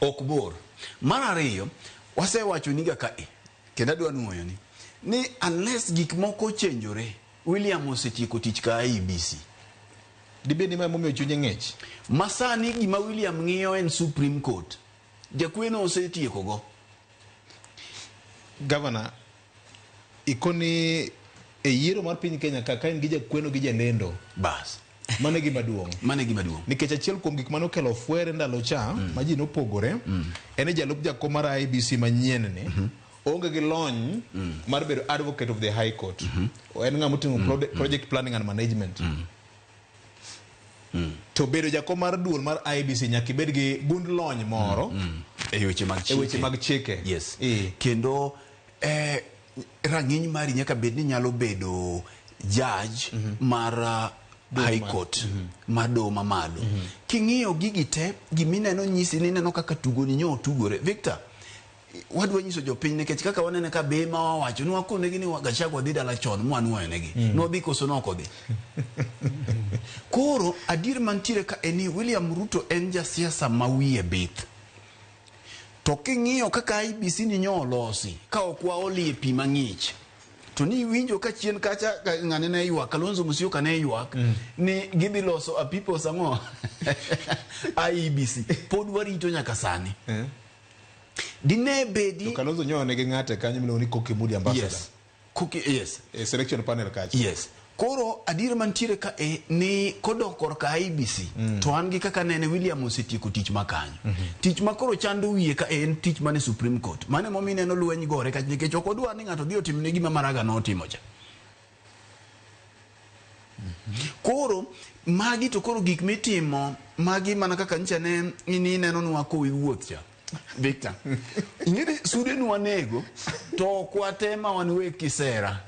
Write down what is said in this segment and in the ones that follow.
Ok bor. Mar ariyo, wasewacho niga ka e, kendo adwa nuoyo ni, ni unless gik moko ochenjore, William osetieko tich ka IEBC. Dibed ni ma emomiyo chunye ng'ich? Masani gima William ng'iyo en Supreme Court. Jakweno osetieko go. Governor, ikoni e yiero mar piny Kenya ka ka in gi jakweno gi jalendo. Bas. Mano e gima duong'. Mano e gima duong'. Nikech achiel kuom gik mane okelo fwere ndalo cha ma ji nopogore en ni jalup jakom mar IEBC manyien ni oonge gi lony mar bedo advocate of the high court. En ng'ama oting'o project planning and management. To bedo jakom mar duol mar IEBC nyaka ibed gi gund lony moro E weche mag e chike. weche mag chike. Yes. Eh. Kendo eh, rang'iny mari nyaka bed ni nyalo bedo judge mar high court mar doho mamalo. King'iyo gigi te, gimineno nyisi ni ineno kaka tugoni nyo otugore. Victor, wadwa nyiso jopiny nikech kaka wanene ka be ma wawacho ni wakonegi ni Gachagua dhi dala chon mwanuoyo negi. Nodhi koso nok odhi? Koro adier mantiere ka en ni William Ruto en jasiasa ma wiye bith. To king'iyo kaka IEBC ni nyo olosi ka ok waolie pi mang'ich to ni iwinjo ka chien kacha ka ng'ane ne ywak Kalonzo Musyoka ne ywak ni gidhi loso a people's ang'o IEBC pod warito nyaka sani. Dine bedi To Kalonzo nyoyo nigi ng'ate kanyo miluongo ni Koki Mudi ambassador. Yes. Koki, yes. E selection panel kacha. Yes. Koro adier mantiere ka e ni kodok korka IEBC to an gi kaka nene William osetieko tich ma kanyo. Tich ma koro chando wiye ka e en tich mane Supreme Court. Mano emomiyo ineno lweny gore kacha nikech ok odwar ni ng'ato dhi otimne gima Maraga notimo cha. Koro magi to koro gik mitimo magi mana kaka nyicha ne in inenonwa kowi wuoth cha. Victor. Ing'eni sude nwanego to ok watema wan weg kisera.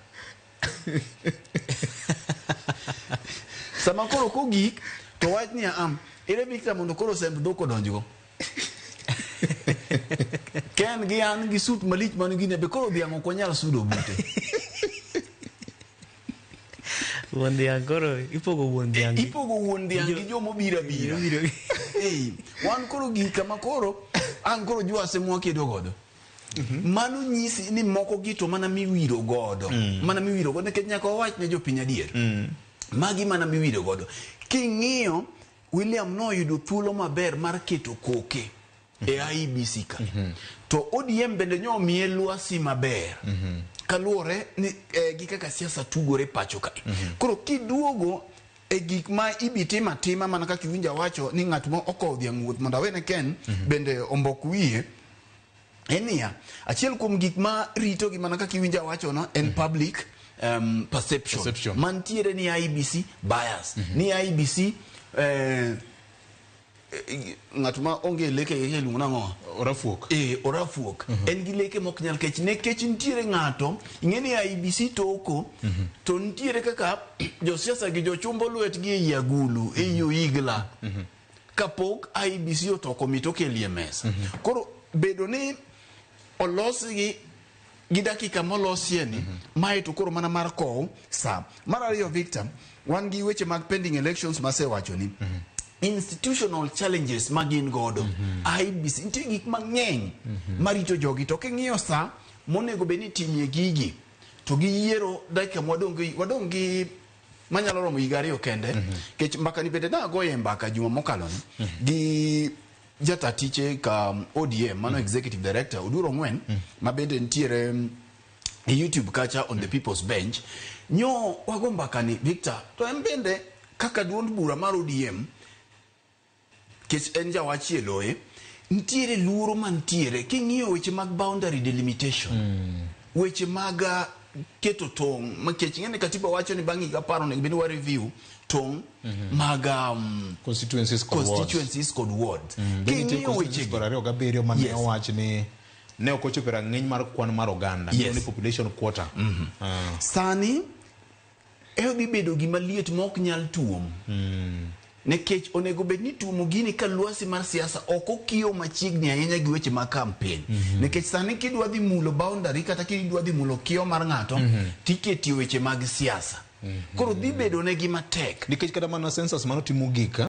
Sama koro kogik to wach niya am ere Victor mondo koro semb dhok odonjgo. Ken gi an gi sut malich man gine be koro dhiang' ok wanyal sudo bute. Wuon dhiang' koro ipogo wuon dhiang' gi- Ipogo wuon dhiang' gi joma obiro abira. Obiro. Eh, wan koro gik kama koro ang' koro jwase mwakedo godo. Mano nyisi ni moko gi to mana miwiro godo. Mana miwiro godo nikech nyaka wawach ne jopiny adier. Magi mana miwiro godo. King'iyo William noyudo thuolo maber mar keto koke e IEBC ka. To ODM bende nyo omiye lwasi maber. Kaluwore ni gi kaka siasa tugore pacho ka. Koro kiduogo e gik ma ibi timo atima mana kaka iwinjo awacho ni ng'at ma okowo dhiang' wuoth mondo awene Ken bende ombok wiye. En niya, achiel kuom gik ma ritogi mana kaka iwinjo awachono en public perception, Perception. mantiere ni IEBC bias, ni IEBC ng'at ma onge leke iluongo nang'o? Orafuok. Orafuok. En gi leke mok nyal kech nikech nitiere ng'ato ing'e ni IEBC toko to nitiere kaka josiasa gi jochumbo lwetgi ei agulu ei oigla kapok IEBC otoko mit okelie mesa. Koro bedo ni olosgi gi dakika molosie ni mae to koro mana mar kow sa. Mar ariyo Victor, wan gi weche mag pending elections masewacho ni institutional challenges ma gin godo. IEBC nitie gik mang'eny marito jogi to king'iyo sa monego bed ni itimie gigi to giyiero dakika mwadong' gi wadong' gi manyalo romo higa ariyo kende kech mbaka ni bende nagoye mbaka juma mokalo ni gi jata tiche ka ODM mano executive director Oduor Ong'wen ma bende nitiere e YouTube kacha on the People's Bench nyo wago mbaka ni Victor to en bende kaka duond bura mar ODM kech en jawach e loye nitiere luoro mantiere king'iyo weche mag boundary delimitation weche mag keto tong' nikech ing'e ni katiba wacho ni bang' higa 10 onego bed ni wa review tong' mag Constituencies kod wards. constituencies kod wards. Be nitie King'iyo constituencies wechegi 27 mane Yes. owach ni ne ok ochopo e rang'iny mar kwan mar oganda. Yes. Iluongo ni population quota. Sani e dhi bedo gima liet ma ok nyal tuom. Nikech onego bed ni tuomo gini ka lwasi mar siasa ok okiyo machiegni ahinya gi weche mag campaign. Nikech sani kidwa dhi mulo boundary kata kidwa dhi mulo kiewo mar ng'ato tiketie weche mag siasa. Koro dhi bedo negi matek. Nikech kata mana census mano timo gik